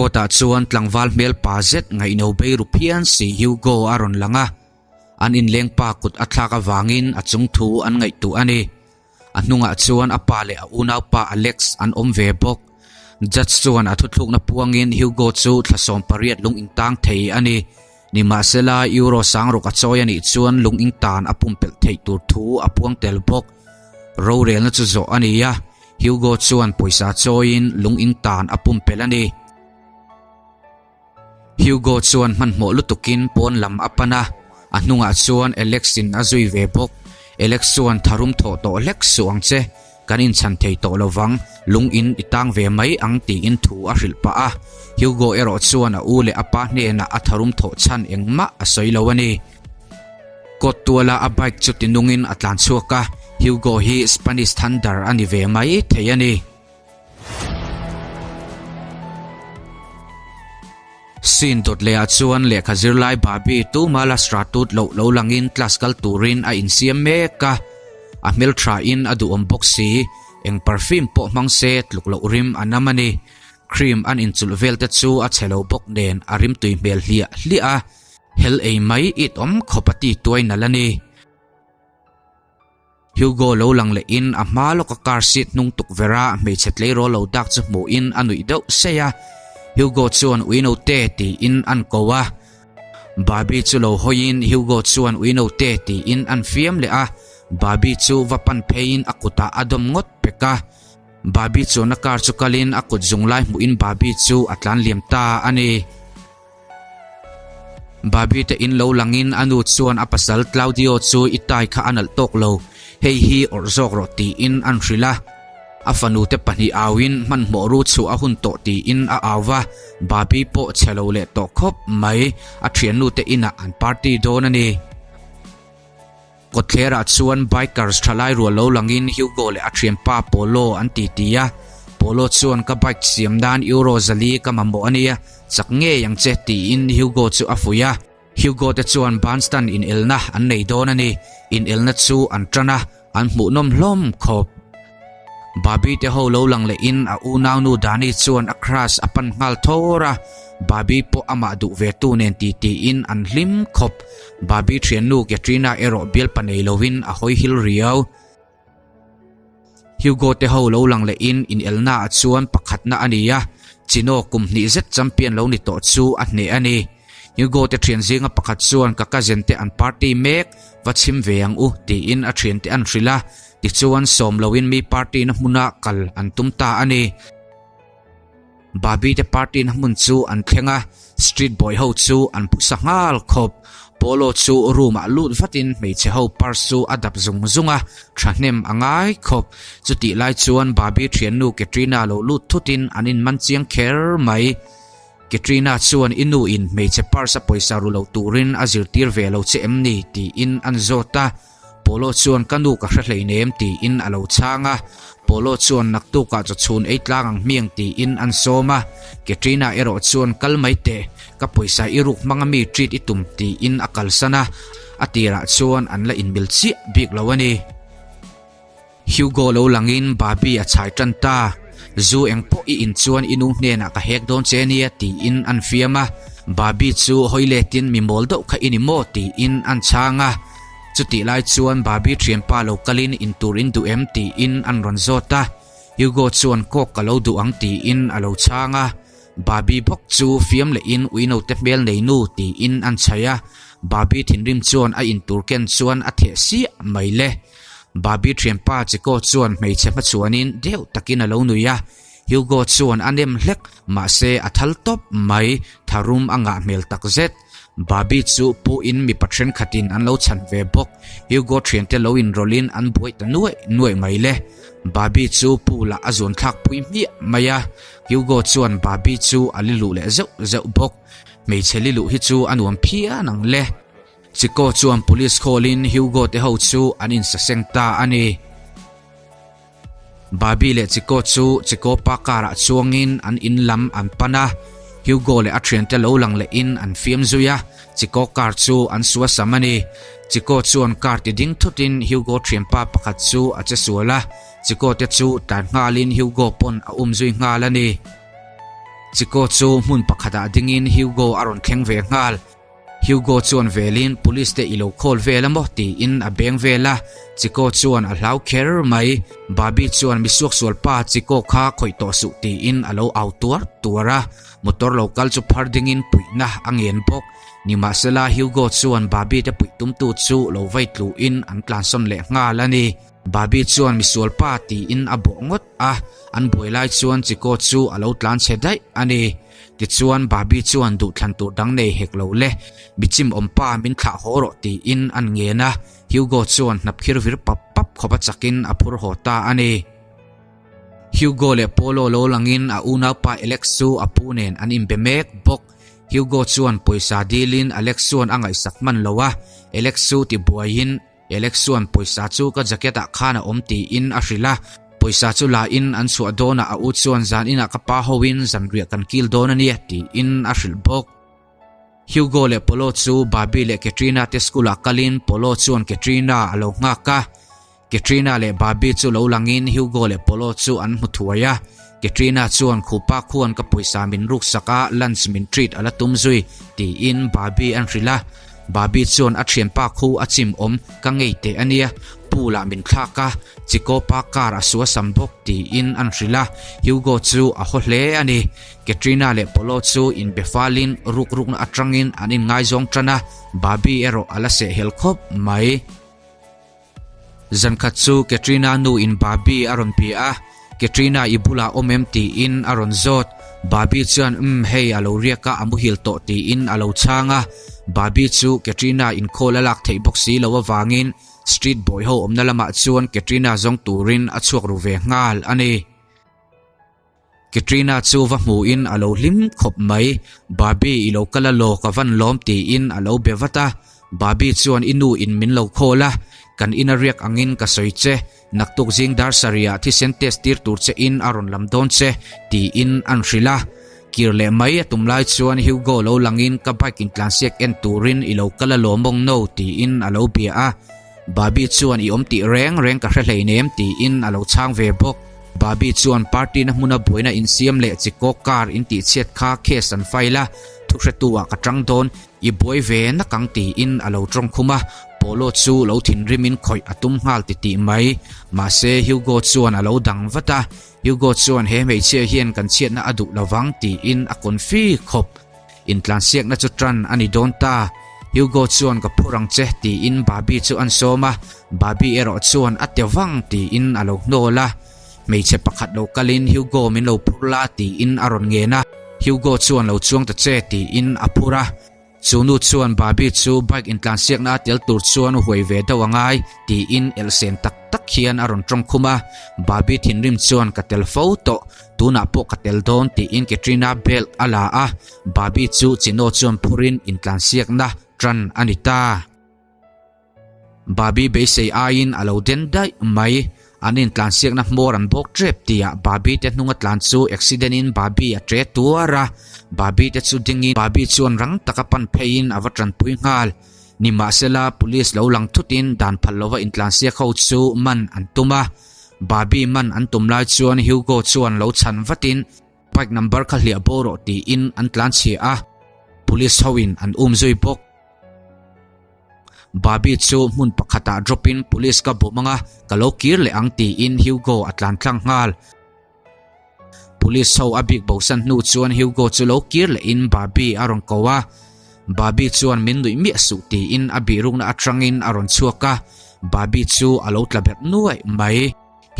Court-ah chuan tlangval hmel pa zet ngaihno bei ru phian si Hugo a rawn lang a, an inleng pa kut a thlak avangin a chung thu an ngaihtuah a ni. A hnungah chuan a pa leh a unaupa Alex an awm ve bawk. Judge chuan a thuthlukna puangin Hugo chu thla 18 lung intang thei a ni. Nimahsela, Euro sangruk a chawi a nih chuan lung intan a pumpelh theih tur thu a puang tel bawk. Rorelna chu zawh a ni a, Hugo chuan pawisa chawiin lung intan a pumpelh a ni. Hugo chuan hmanhmawh lutukin pawn lam a pan a, a hnungah chuan Alex-in a zui ve bawk. Alex chuan tharum thawh tawh hlek suh ang che, kan inchhan thei tawh lovang, lung in i tang ve mai ang tiin thu a hrilh pah a. Hugo erawh chuan a u leh a pa hnenah a tharum thawh chhan engmah a sawi lo a ni. Kawt tuala a bike chu tinungin a tlan chhuak a, Hugo hi Spanish Thunder a ni ve mai thei a ni. Scene dawt leh ah chuan lehkha zirlai Barbie tuma la stratut loh lo langin class kal turin a insiam mek a, a hmeltha in a duhawm bawk si, eng perfume pawh hmang se tluk loh rim a nam a ni. Cream an inchulh vel te chu a chhe lo bawk nen a rimtui hmel hliah hliah a, hel ei mai it awm khawp a ti tuai nalh a ni. Hugo lo lang leh in a hma lawka car seat hnung tukverh a hmeichhe tleirawl lo dak chu hmuh in a nuih deuh seih a, Hugo chuan ui note tiin an ko a. Barbie chu lo hawi in Hugo chuan ui note tiin an fiam leh a, Barbie chu va pan phei in a kutah a dawm ngawt pek a. Barbie chuan a car chu kal in a kut zung lai hmuh in Barbie chu a tlan liam ta a ni. Barbie te in lo langin a nu chuan a pasal Claudio chu i tai kha a nalh tawk lo, hei hi awrh zawk rawh tiin an hrilh a. A fanu te pahnih auin hmanhmawh ru chhuah a hun tawh tiin a au va, Barbie pawh chhe lo leh tawh khawp mai, a thiannu te inah an party dawn a ni. Kawtthlerah chuan bikers thalai rual lo langin Hugo leh a thianpa Polo an ti ti a. Polo chuan ka bike siam nan euro zali ka mamawh a nia, chak ngei ang che tiin Hugo chu a fuih a. Hugo te chuan bandstand inelna an nei dawn a ni. Inelna chu an tan a, an hmuhnawm hlawm khawp. Barbie te ho lo lang lehin a unaunu Dani chuan a crush a pan nghal thawr a, Barbie pawh amah duh ve tu nen ti tiin an hlim khawp. Barbie thiannu Katrina erawh bialpa nei lovin a hawi hil riau. Hugo te ho lo lang lehin inelna ah chuan pakhatna a ni a, Chino kum hnih zet champion lo ni tawh chu a hneh a ni. Hugo te thian zinga pakhat chuan ka cousin te an party mek, va chhim ve ang u tiin a thiante an hrilh a, Tichuan sawm loin mi party na hmuna kal an tum ta a ni. Barbie te party na hmun chu an thleng a, street boy ho chu an phusa nghal khawp. Polo chu room ah lut vatin hmeichhe ho purse chu a dap zung zung a, thahnem a ngai khawp. Chutih lai chuan Barbie thiannu Katrina lo lut thutin an inman chiang kher mai. Katrina chuan i nu in hmeichhe purse a pawisa ru lo turin a zirtir ve lo che em ni? tiin an zawt a. Polo chuan ka nu ka hre hleinem tiin a lo chhang a, Polo chuan naktukah chawchhun ei tlang ang hmiang tiin an sawm a, Katrina erawh chuan kal mai teh, ka pawisa i ruk hmanga mi treat i tum tiin a kalsan a, a tirah chuan an la inmil chiah bik lo a ni. Hugo lo langin Barbie a chhai tan ta, Zu eng pawh i in chuan i nu hnenah ka hek dawn che nia tiin an fiam a, Barbie chu hawi letin mi mawl deuh kha i ni maw tiin an chhang a, chutih lai chuan Barbie thianpa lo kalin in tur in duh em tiin an rawn zawt a, Hugo chuan kawk ka lo duh ang tiin a lo chhang a, Barbie bawk chu fiam lehin uinote hmel nei nu tiin an chhaih a, Barbie thinrim chuan a in tur ken chuan a theh siah mai le. Barbie thianpa Chico chuan hmeichhe hmachhuanin deuh takin a lo nui a, Hugo chuan a nem hlek, mahse a thal tawp mai, tharum a ngah hmel takzet. Barbie chu pu in mipa thenkhatin an lo chhan ve bawk, Hugo thiante lo inrawlhin an buai ta nuaih nuaih mai le. Barbie chu pu lah a zuan thlak pui hmiah mai a, Hugo chuan Barbie chu a li luh leh zeuh zeuh bawk. Hmeichhe li luh hi chu a nuam phian ang le. Chico chuan police call in Hugo te ho chu an insaseng ta a ni. Barbie leh Chico chu Chico pa car ah chuangin an in lam an pan a, Hugo leh a thiante lo lang leh in an fiam zui a, Chico car chu an suasam a ni. Chico chuan car ti ding thut in Hugo thianpa pakhat chu a che sual a, Chico te chu tlan nghal in Hugo pawn a um zui nghal a ni. Chico chu hmun pakhatah dingin Hugo a rawn thleng ve nghal. Hugo chuan velin Police te i lo call vel a maw tiin a beng vel a, Chico chuan a hlau kher mai. Babi chuan misuaksual pa Chico kha khawih tawh suh tiin a lo au tuar tuar a, motor lo kal chu phar dingin puihna a ngen bawk. Nimahsela Hugo chuan Babi te puih tumtu chu lo vei tluin an tlansawn leh nghal a ni. Babi chuan misual pa tiin a bawh ngawt a, an buai lai chuan Chico chu a lo tlan chhe daih a ni. Tichuan Babi chuan duhthlan tur dang nei hek lo le, mi chim awm pa min thlah haw rawh tiin an ngen a, Hugo chuan hnapkhir vir pap pap khawp a chakin a phur haw ta a ni. Hugo leh Polo lo langin a unaupa Alex chu a pu nen an inbe mek bawk. Hugo chuan pawisa dilin Alex chuan a ngaihsak hman lo a, Alex chu tibuaiin Alex chuan pawisa chu ka jacket ah khan a awm tiin a hrilh a, pawisa chu la in an chhuah dawnah a u chuan zan inah ka pa ho in zanriah kan kil dawn a nia tiin a hrilh bawk. Hugo leh Polo chu Babi leh Katrina te school ah kalin Polo chuan Katrina a lo nghak a, Katrina leh Babi chu lo langin Hugo leh Polo chu an hmu thuai a, Katrina chuan khupa khuan ka pawisa min ruksak a lunch min treat a la tum zui tiin Babi an hrilh a, Babi chuan a thianpa khu a chim awm ka ngei teh a nia, pool ah min thlak a, Chico pa car a sua sam bawk tiin an hrilh a, Hugo chu a haw hle a ni. Katrina leh Polo chu inbe falin ruk rukna atangin an inngaizawng tan a, Babi erawh a la sehhel khawp mai. Zankhat chu Katrina nu in Babi a rawn bia a, Katrina i bulah awm em tiin a rawn zawt. Babi chuan umm hei a lo riak a, a muhil tawh tiin a lo chhang a. Babi chu Katrina in call a lak theih bawk si lo avangin street boy ho awmna lamah chuan Katrina zawng turin a chhuak ru ve nghal a ni. Katrina chu va hmuhin a lo hlim khawp mai, Babi i lo kal a law ka van lawm tiin a lo be vat a, Babi chuan i nu in min lo call a, kan ina riak angin ka sawi che, naktuk zing dar sarih ah thisen test tir tur che in a rawn lam dawn che tiin an hrilh a, kir leh mai a tum lai chuan Hugo lo langin ka bike in tlansiak en turin i lo kal a law mawng no tiin a lo bia a. Babi chuan i awm tih reng reng ka hre hleinem tiin a lo chhang ve bawk. Babi chuan party na hmuna buaina insiam leh chikaw car in tih chhiat kha case an file a, thuhretu ah ka tang dawn, i buai ve nak ang tiin a lo tawng khum a, Polo chu lo thinrim in khawih a tum nghal titih mai. Mahse Hugo chuan a lo dang vat a, Hugo chuan he hmeichhia hian kan chhiatna a duh lovang tiin a confi khawp. Intlansiakna chu tan a ni dawn ta. Hugo chuan ka phur ang che tiin Babi chu an sawm a, Babi erawh chuan a te vang tiin a lo hnawl a. Hmeichhe pakhat lo kalin Hugo min lo phur la tiin a rawn ngen a, Hugo chuan lo chuang ta che tiin a phur a. Chu nu chuan Babi chu bike intlansiakna a tel tur chuan huai ve deuh a ngai tiin elhsen tak tak hian a rawn tawng khum a, Babi thinrim chuan ka tel fo tawh, tunah pawh ka tel dawn tiin Katrina belt a la a, Babi chu Chino chuan phurin intlansiakna tan a ni ta. Babi beisei aiin a lo den daih mai. An intlansiakna hmawr an bawk tep tihah Babi te hnunga tlan chu accident in Babi a tre tuar a, Babi te chu dingin Babi chuan rang taka pan pheiin a va tanpui nghal. Nimahsela police lo lang thutin dan phal lova intlansiak ho chu man an tum a. Babi man an tum lai chuan Hugo chuan lo chhan vatin bike number kha hliah bo rawh tiin an tlanchhia a, police hoin an umzui bawk. Babi chu hmun pakhatah drop in police ka bawm anga ka lo kir leh ang tiin Hugo a tlan tlang nghal. Police ho a bik bosan hnu chuan Hugo chu lo kir leh in Babi a rawn ko a. Babi chuan min nuih miah suh tiin a bihrukna atangin a rawn chhuak a, Babi chu a lo tla berh nuaih mai.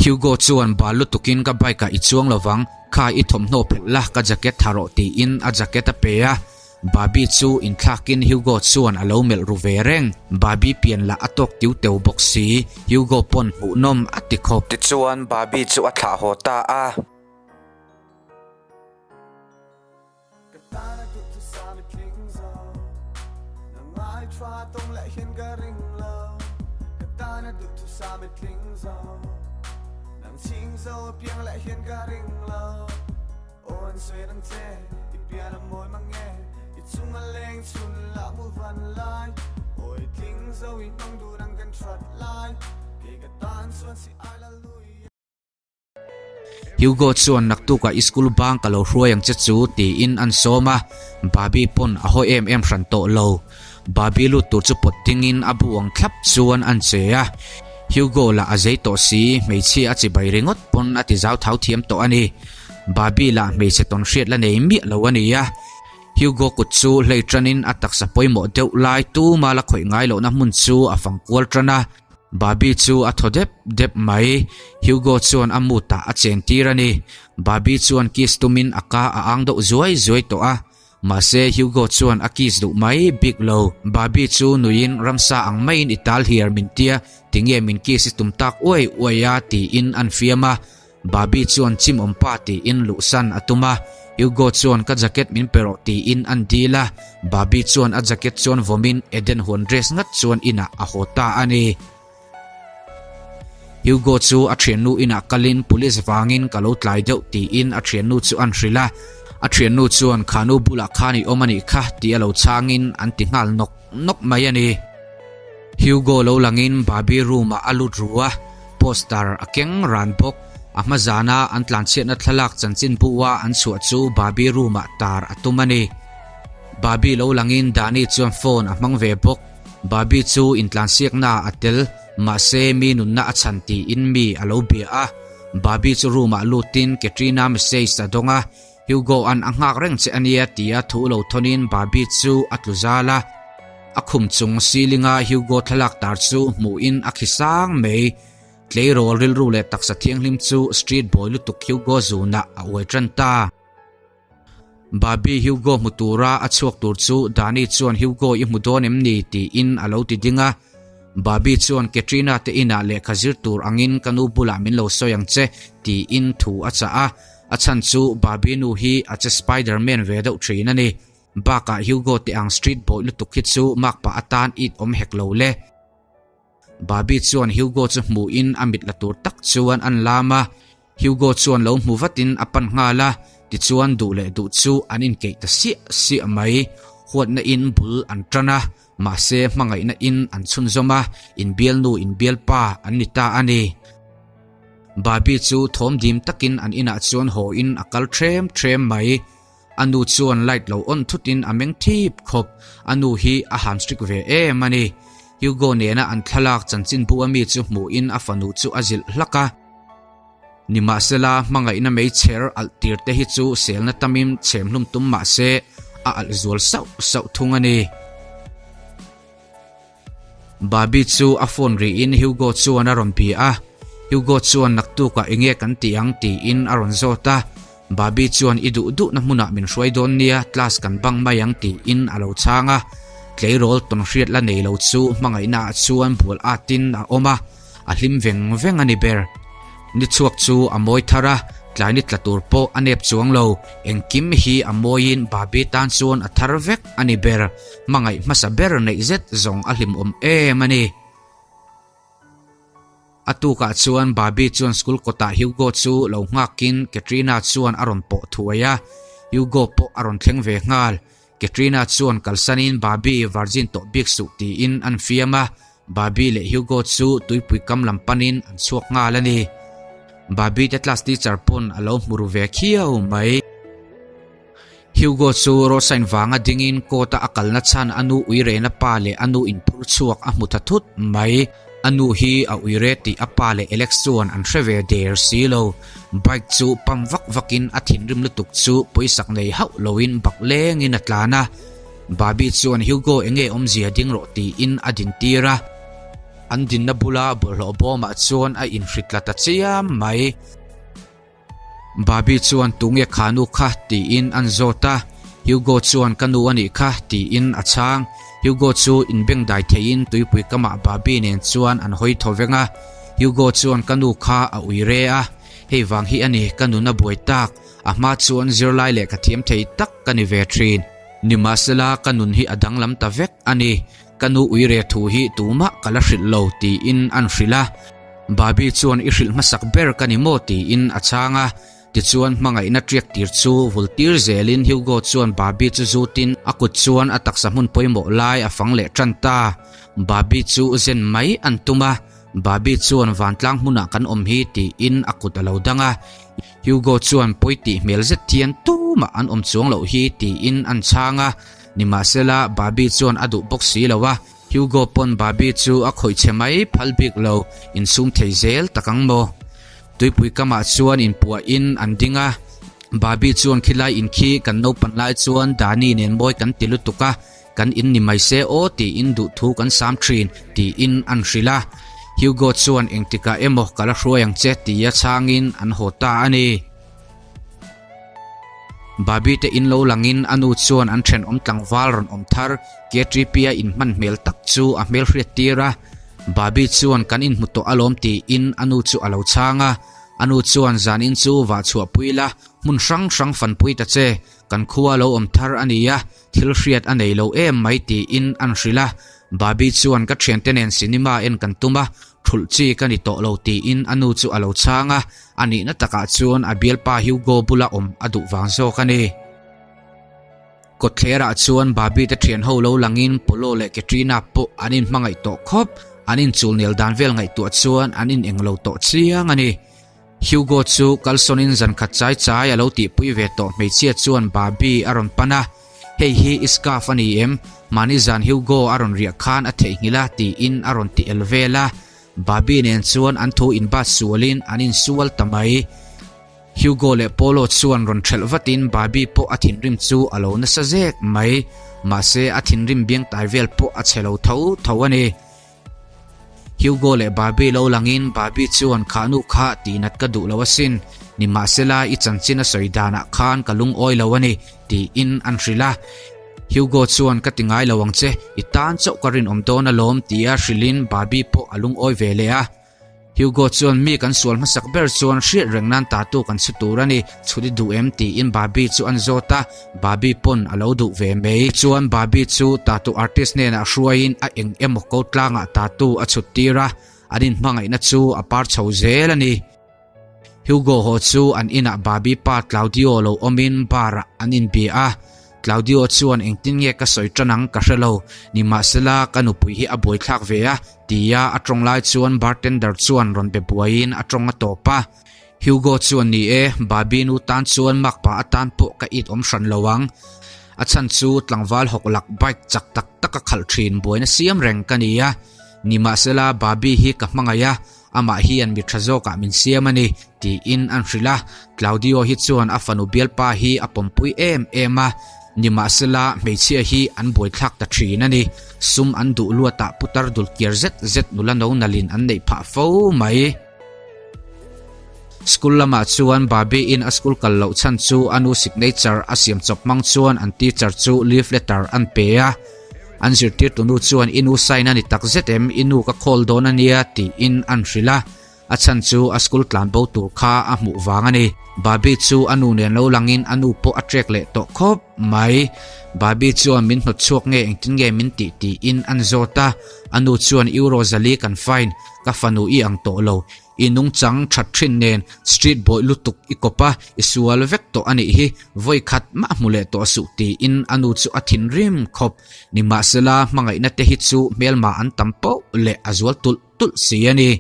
Hugo chuan bal lutukin ka bike ah i chuang lovang, kha i thawmhnaw phelh la ka jacket tha rawh tiin a jacket a pe a. Babi chu inthlakin Hugo chuan a lo melh ru ve reng. Babi pian lah a tawk tiu teu bawk si, Hugo pawn hmuhnawm a ti khawp. Tichuan Babi chu a thlah haw ta a. Hugo chuan naktukah i school bang ka lo hruai ang che chu tiin an sawm a, Babie pawn a haw em em hran tawh lo. Babie lut tur chu pawt dingin a bu ang thlap chuan an che a. Hugo lah a zei tawh si, hmeichhia a chibai ringawt pawn a ti zau thau thiam tawh a ni. Babie lah hmeichhe tawn hriat la nei miah lo a ni a. Hugo kut chu hlei tanin a taksa pawimawh deuh lai tuma la khawih ngai lohna hmun chu a fang kual tan a. Babie chu a thaw dep dep mai. Hugo chuan a mood ah a chen tir a ni. Babie chuan kiss tumin a ka a ang deuh zuai zuai tawh a. Mahse Hugo chuan a kiss duh mai bik lo. Babie chu nuiin ramsa ang maiin i tal hiar min tia, tinge min kiss i tum tak uai uai a tiin an fiam a. Babie chuan chim awm pa tiin luhsan a tum a, Hugo chuan ka jacket min pe rawh tiin an dil a, Babie chuan a jacket chuan vawmin Eden huan dress ngat chuan inah a haw ta a ni. Hugo chu a thiannu inah kalin police vangin ka lo tlai deuh tiin a thiannu chu an hrilh a, a thiannu chuan khanu bulah khan i awm a nih kha tih a lo chhangin an ti nghal nawk nawk mai a ni. Hugo lo langin Babie room ah a lut ru a, poster a keng ran bawk. A hma zana an tlanchhiatna thlalak chanchinbu a an chhuah chu Babie room ah tar a tum a ni. Babie lo langin Dani chuan phone a hmang ve bawk. Babie chu intlansiakna ah a tel, mahse mi nunna a chhan tiin mi a lo bia a. Babie chu room ah lutin Katrina message a dawng a, Hugo an a nghak reng che ania tia thu lo thawnin Babie chu a tlu zal a. A khum chung ceiling a Hugo thlalak tar chu hmuhin a khi sang mai. Tleirawl rilru leh taksa thianghlim chu street boy lutuk Hugo zunah a uai tan ta. Babie Hugo hmu tura a chhuak tur chu Dani chuan Hugo i hmu dawn em ni tiin a lo ti ding a. Babie chuan Katrina te inah lehkha zir tur angin ka nu bulah min lo sawi ang che tiin thu a chah a. A chhan chu Babie nu hi a che Spiderman ve deuh thin a ni. Bakah Hugo te ang street boy lutuk hi chu makpa atan it awm hek lo le. Babie chuan Hugo chu hmuhin a mit la tur tak chuan an lam a, Hugo chuan lo hmu vatin a pan nghal a, tichuan duh leh duh chu an inkeih ta siah siah mai. Huatna in bul an tan a, mahse hmangaihna in an chhunzawm a, inbialnu inbialpa an ni ta a ni. Babie chu thawm dim takin an inah chuan haw in a kal threm threm mai. A nu chuan light lo on thutin a meng thip khawp, a nu hi a han strict ve em a ni. Hugo nena an thlalak chanchinbu a mi chu hmuhin a fanu chu a zilh hlak a. Nimahsela, hmangaihna meichher alh tir te hi chu selna tamin chhem hlum tum mahse a alh zual sauh sauh thung a ni. Babie chu a phone rihin Hugo chuan a rawn bia a, Hugo chuan naktukah enge kan tih ang tiin a rawn zawt a, Babie chuan i duh duhna hmunah min hruai dawn nia, class kan bang mai ang tiin a lo chhang a, tleirawl tawnhriat la nei lo chu hmangaihna ah chuan bual atin a awm a, A hlim veng veng a ni ber. Ni chhuak chu a mawi thar a, tlai ni tla tur pawh a nep chuang lo. Engkim hi a mawiin Babie tan chuan a thar vek a ni ber. Hmangaih hmasa ber neih zet zawng a hlimawm em a ni. A tukah chuan Babie chuan school kawtah Hugo chu lo nghakin Katrina chuan a rawn pawh thuai a, Hugo pawh a rawn thleng ve nghal. Katrina chuan kalsanin Babie virgin tawh bik suh tiin an fiam a, Babie leh Hugo chu tuipui kam lam panin an chhuak nghal a ni. Babie te class teacher pawn a lo hmu ru ve khiau mai. Hugo chu road sign vanga dingin court a a kalna chhan a nu uirena pa leh a nu inphur chhuak a hmu tha thut mai. A nu hi a uire tih a pa leh Alex chuan an hre ve der si lo. Bike chu pump vak vakin a thinrim lutuk chu pawisak nei hauh loin bak lengin a tlan a. Babie chuan Hugo enge awmzia ding rawh tiin a din tir a. An dinna bula bawlhhlawh bawmah chuan a inhri tla ta chiam mai. Babie chuan tunge kha nu kha tiin an zawt a, Hugo chuan ka nu a nih kha tiin a chhang. Hugo chu inbengdai theiin tuipui kamah Babie nen chuan an hawi thaw veng a. Hugo chuan ka nu kha a ui re a, hei vang hi a ni ka nuna buai tak, a hma chuan zirlai leh ka thiam thei tak ka ni ve thin. Nimahsela ka nun hi a danglam ta vek a ni, ka nu uire thu hi tumah ka la hrilh lo tiin an hrilh a. Babie chuan i hrilh hmasak ber ka ni maw tiin a chhang a, tichuan hmangaihna tiak tir chu vul tir zelin Hugo chuan Babie chu zutin a kut chuan a taksa hmun pawimawh lai a fang leh tan ta. Babie chu zen mai an tum a, Babie chuan vantlang hmunah kan awm hi tiin a kut a lo dang a. Hugo chuan pawi tih hmel zet hian tumah an awm chuang loh hi tiin an chhang a. Nimahsela, Barbie chuan a duh bawk si lo a. Hugo pawn Barbie chu a khawih chhe mai phal bik lo, insum thei zel tak ang maw? Tuipui kamah chuan inpuahin an ding a. Barbie chuan khilai in khi kan naupan lai chuan Dani nen mawi kan ti lutuk a, Kan in ni mai se aw tiin duhthu kan sam thin tiin an hrilh a. Hugo chuan engtikah emaw ka la hruai ang che tia chhangin an haw ta a ni. Barbie te in lo langin a nu chuan an thenawm tlangval rawn awm thar KTP-a inhman hmel tak chu a hmel hriat tir a. Barbie chuan kan inhmu tawh alawm tiin a nu chu a lo chhang a. A nu chuan zanin chu vah chhuahpui la, hmun hrang hrang fanpui ta che, kan khua lo awm thar a nia, Thil hriat a nei lo em mai tiin an hrilh a, Barbie chuan ka thiante nen cinema en kan tum a, thulh chi ka ni tawh lo tiin a nu chu a lo chhang a, a nihna takah chuan a bialpa Hugo bula awm a duh vang zawk a ni. Kawtthlerah chuan Barbie te thian ho lo langin Polo leh Katrina pawh an inhmangaih tawh khawp, an inchulnel dan vel ngaihtuah chuan an inenglo tawh chiang a ni. Hugo chu kalsawnin zan khat chai chai a lo tihpui ve tawh hmeichhia chuan Barbie a rawn pan a, Hei hi i scarf a ni em? Mahni zan Hugo a rawn riah khan a theihnghilh a tiin a rawn ti el vel a. Barbie nen chuan an thu inbat sualin an insual ta mai. Hugo leh Polo chuan rawn ṭhelh vatin Barbie pawh a thinrim chu a lo nasa zek mai. Mahse a thinrim biangtai vel pawh a chhe lo tho tho a ni. Hugo leh Barbie lo langin Barbie chuan kha nu kha tihnat ka duh lo asin, nimahsela i chanchin a sawi danah khan ka lungawi lo a ni, tiin an hrilh a. Hugo chuan ka ti ngai lo ang che, i tan chauh ka rinawm dawn alawm tia hrilhin Barbie pawh a lungawi ve leh a. Hugo chuan mi kan sual hmasak ber chuan hriat reng nan tatu kan chhu tur a ni, chhut i duh em tiin Barbie chu an zawt a, Barbie pawn a lo duh ve mai. Chuan Barbie chu tatu artist hnenah hruaiin a eng emaw ko tlangah tatu a chhut tir a, an inhmangaihna chu a par chho zel a ni. Hugo haw chu an inah Barbie pa Claudio lo awmin bar ah an inbia a, Claudio chuan engtin nge ka sawi tan ang ka hre lo, nimahsela ka nupui hi a buaithlak ve a, tia a tawng lai chuan bartender chuan rawn be buaiin a tawng a tawp a. Hugo chuan ni e, Barbie nu tan chuan makpa atan pawh ka it awm hran lo ang. A chhan chu tlangval hawk lak bike chak tak tak a khalh thin buaina siam reng ka ni a, nimahsela Barbie hi ka hmangaih a, Amah hian mi tha zawkah min siam a ni, tiin an hrilh a. Claudio hi chuan a fanu bialpa hi a pawmpui em em a, nimahsela hmeichhia hi an buaithlak ta thin a ni. Sum an duh luatah putar dul kiar zet zet nula no nalhin an neih phah fo mai. School lamah chuan Barbie-in a school kal loh chhan chu a nu signature a siam chawp hmang chuan an teacher chu leave letter an pe a. An zirtirtu nu chuan i nu sign a ni tak zet em, i nu ka call dawn a nia tiin an hrilh a, a chhan chu a school tlan bo tur kha a hmuh vang a ni. Barbie chu a nu nen lo langin a nu pawh a trek leh tawh khawp mai. Barbie chuan min hnawt chhuak nge engtin nge min tih tiin an zawt a, a nu chuan euro zali kan fine, ka fanu i ang tawh lo, I nungchang that thin nen street boy lutuk i kawp a, i sual vek tawh a nih hi, vawi khat mah hmu leh tawh suh tiin a nu chu a thinrim khawp. Nimahsela hmangaihna te hi chu hmelma an tam poh leh a zual tulh tulh si a ni.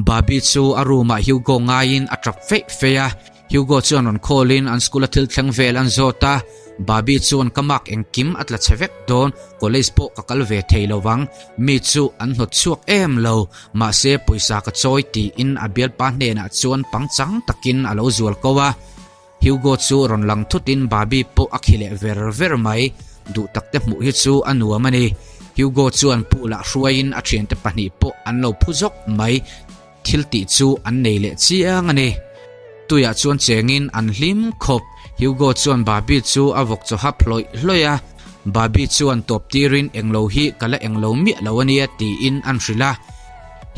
Barbie chu a room ah Hugo ngaiin a tap feih feih a, Hugo chuan rawn call in an school a thil thleng vel an zawt a, Barbie chuan ka mark engkim a tla chhe vek dawn, college pawh ka kal ve thei lo vang, mi chu an hnawt chhuak em lo, mahse pawisa ka chawi tiin a bialpa hnenah chuan pangchang takin a lo zual ko a. Hugo chu rawn lang thutin Barbie pawh a khi leh ver ver mai, duh takte hmuh hi chu a nuam a ni. Hugo chuan pool ah hruaiin a thiante pahnih pawh an lo phu zawk mai. Thil tih chu an nei leh chiang a ni. Tuiah chuan chengin an hlim khawp. Hugo chuan Barbie chu a vawk chaw hap hlawih hlawih a. Barbie chuan tawp tirin englo hi ka la englo miah lo a nia tiin an hrilh a.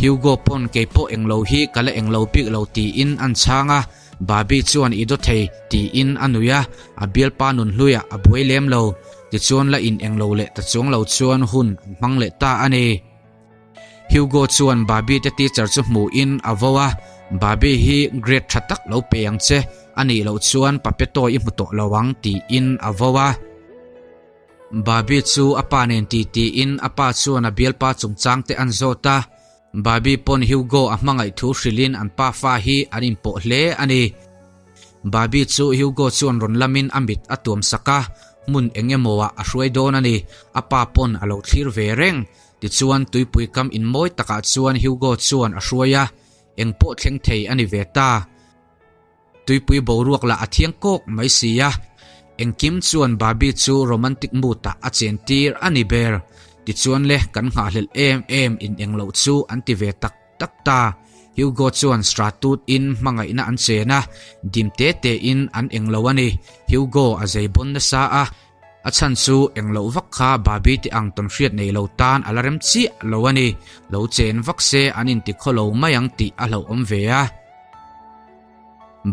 Hugo pawn kei pawh englo hi ka la englo bik lo tiin an chhang a. Barbie chuan i daw thei tiin a nui a, a bialpa nun hluiah a buai lem lo. Tichuan la in englo leh ta chuang lo chuan hun an hmang leh ta a ni. Hugo chuan Barbie te teacher chu hmuhin a vo a, Barbie hi grade tha tak lo pe ang che, a nih loh chuan Papeto i hmu tawh lo ang tiin a vo a. Barbie chu a pa nen ti tiin a pa chuan a bialpa chungchang te an zawt a. Barbie pawn Hugo a hmangaih thu hrilhin an pafa hi an inpawh hle a ni. Barbie chu Hugo chuan rawn lamin a mit a tuam sak a, hmun eng emaw ah a hruai dawn a ni. A pa pawn a lo thlir ve reng. Tichuan tuipui kam inmawi takah chuan Hugo chuan a hruai a, eng pawh thleng thei a ni ve ta. Tuipui boruak lah a thiang kawk mai si a, engkim chuan Barbie chu romantic mood ah a chen tir a ni ber. Tichuan le kan nghahhlelh em em in engloh chu an ti ve tak tak ta. Hugo chuan Stratut in hmangaihna an chen a, dim te te in an englo a ni. Hugo a zei bawn nasa a, a chhan chu engloh vak kha Barbie te ang tawnhriat nei lo tan a la rem chiah lo a ni. Lo chen vak se an inti khawlo mai ang tih a hlauhawm ve a.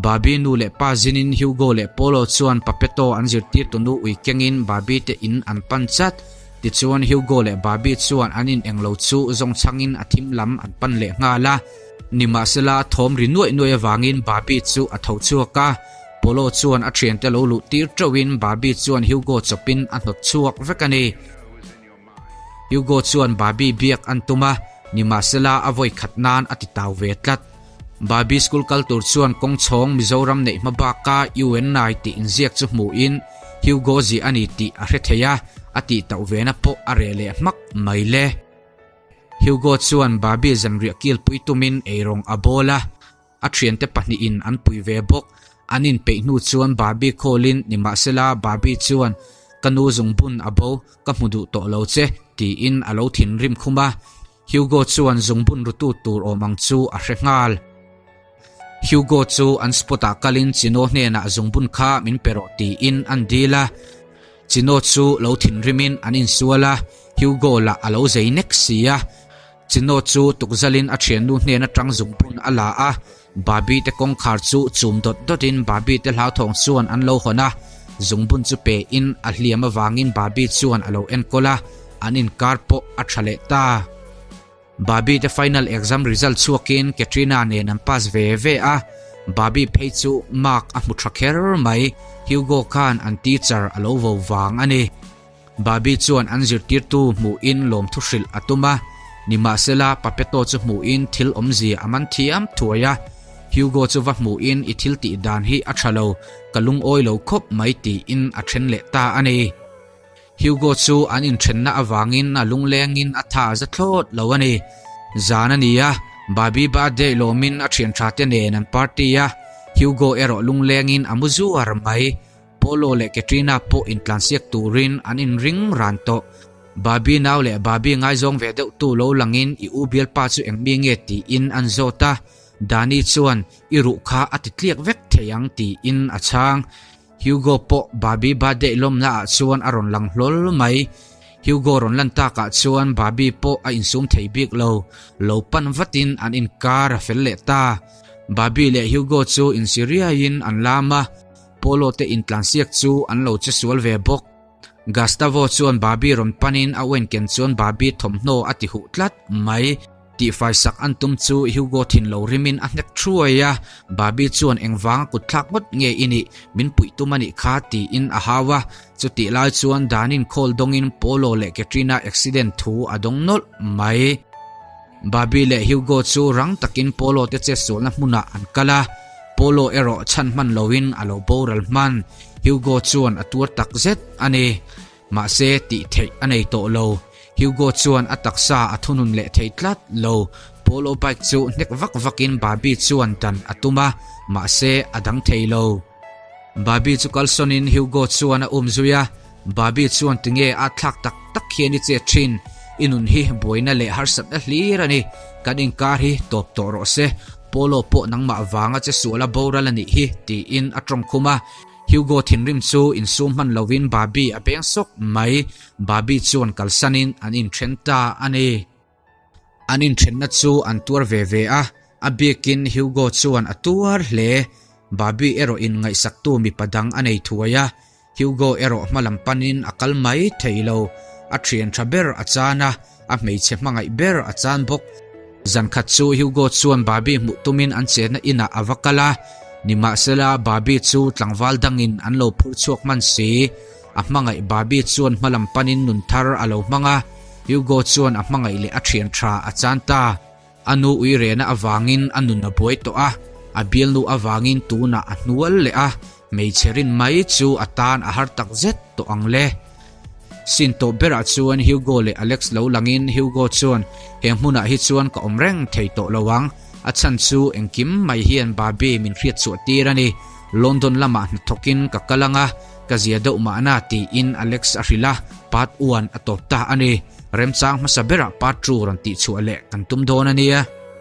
Barbie nu leh pa zinin Hugo leh Polo chuan Papeto an zirtir tunu ui kengin Barbie te in an pan chat. Tichuan Hugo leh Barbie chuan an in englo chu zawng chhangin a thim lam an pan leh nghal a. Nimahsela thawm ri nuaih nuaih avangin Barbie chu a tho chhuak a. Polo chuan a thiante lo luh tir teuhin Barbie chuan Hugo chawpin a hnawt chhuak vek a ni. Hugo chuan Barbie biak an tum a, nimahsela a vawi khat nan a ti tau ve tlat. Barbie school kal tur chuan kawng chhawng Mizoram neih hma baka UNI tih inziak chu hmuhin Hugo ziah a ni tih a hre thei a, a tih tauh vena pawh a reh leh hmak mai le. Hugo chuan Barbie zanriah kilpui tumin eirawng a bawl a. A thiante pahnihin an pui ve bawk. An inpeih hnu chuan Barbie call-in nimahsela Barbie chuan, Ka nu zungbun a bo, ka hmu duh tawh lo che, tiin a lo thinrim khum a. Hugo chuan zungbun rutu tur awm ang chu a hre nghal. Hugo chu an spot-ah kalin Chino hnenah zungbun kha min pe rawh tiin an dil a. Chino chu lo thinrimin an insual a, Hugo lah a lo zei nek si a. Chino chu tukzalin a thiannu hnen atang zungbun a la a, Barbie te kawngkhar chu chum dawt dawtin Barbie te hlauthawng chuan an lo hawn a, zungbun chu pe in a hliam avangin Barbie chuan a lo enkawl a, an inkar pawh a tha leh ta. Barbie te final exam result chhuakin Katrina nen an pass ve ve a, Barbie phei chu mark a hmu tha kher mai, Hugo khan an teacher a lo vo vang a ni. Barbie chuan an zirtirtu hmuhin lawmthu hrilh a tum a, nimahsela Papeto chu hmuhin thil awmzia a man thiam thuai a. Hugo chu va hmuhin i thil tih dan hi a tha lo, ka lungawi lo khawp mai tiin a then leh ta a ni. Hugo chu an inthenna avangin a lunglengin a tha za thlawt lo a ni. Zan a ni a, Barbie birthday lawmin a thian tha te nen an party a, Hugo erawh lunglengin a mu zuar mai. Polo leh Katrina pawh intlansiak turin an inring ran tawh. Barbie nau leh Barbie ngaizawng ve deuh tu lo langin i u bialpa chu eng mi nge tiin an zawt a, Dani chuan i ruh kha a ti tliak vek thei ang tiin a chhang. Hugo pawh Barbie birthday lawmna ah chuan a rawn lang hlawl mai. Hugo rawn lan takah chuan Barbie pawh a insum thei bik lo. Lo pan vatin an inkar a fel leh ta. Barbie leh Hugo chu insi riaiin an lam a. Polo te intlansiak chu an lo che sual ve bawk. Gustavo chuan Barbie rawn panin a uain ken chuan Barbie thawmhnaw a ti huh tlat mai. Tihfai sak an tum chu Hugo thin lo rimin a hnek thuai a, Barbie chuan engvanga kutthlak ngawt nge i nih, min puih tum a nih kha tiin a hau a. Chutih lai chuan Danin call dawngin Polo leh Katrina accident thu a dawng nawlh mai. Barbie leh Hugo chu rang takin Polo te chetsualna hmunah an kal a, Polo erawh chhan hman loin a lo boral hman. Hugo chuan a tuar tak zet a ni. Mahse tih theih a nei tawh lo. Hugo chuan a taksa a thunun leh thei tlat lo. Polo bike chu hnek vak vakin Barbie chuan dan a tum a, mahse a dang thei lo. Barbie chu kalsawnin Hugo chuan a um zui a, Barbie chuan tinge a thlak tak tak hian i chet thin, i nun hi buaina leh harsatna hlir a ni, kan inkar hi tawp tawh rawh se, Polo pawh nangmah vanga che sual a boral a nih hi tiin a tawng khum a, Hugo thinrim chu insum hman lovin Barbie a beng sawk mai, Barbie chuan kalsanin an inthen ta a ni. An inthenna chu an tuar ve ve a, a biakin Hugo chuan a tuar hle. Barbie erawh in ngaihsaktu mipa dang a nei thuai a, Hugo erawh hmalam panin a kal mai thei lo. A thian tha ber a chan a, a hmeichhe hmangaih ber a chan bawk. Zankhat chu Hugo chuan Barbie hmuh tumin an chenna inah a va kal a, nimahsela Barbie chu tlangval dangin an lo phur chhuak hman si. A hmangaih Barbie chuan hmalam panin nun thar a lo hmang a, Hugo chuan a hmangaih leh a thian tha a chan ta. A nu uirena avangin a nun a buai tawh a, a bialnu avangin tunah a hnual leh a, hmeichhe rin mai chu a tan a har tak zet tawh ang le. Sin tawp berah chuan Hugo leh Alex lo langin Hugo chuan he hmunah hi chuan ka awm reng thei tawh lo ang, a chhan chu engkim mai hian Barbie min hriat chhuah tir a ni. London lamah hnathawkin ka kal ang a, ka zia deuh mahna tiin Alex a hrilh a, part one a tawp ta a ni. Remchang hmasa berah part two rawn tihchhuah leh kan tum dawn a nia.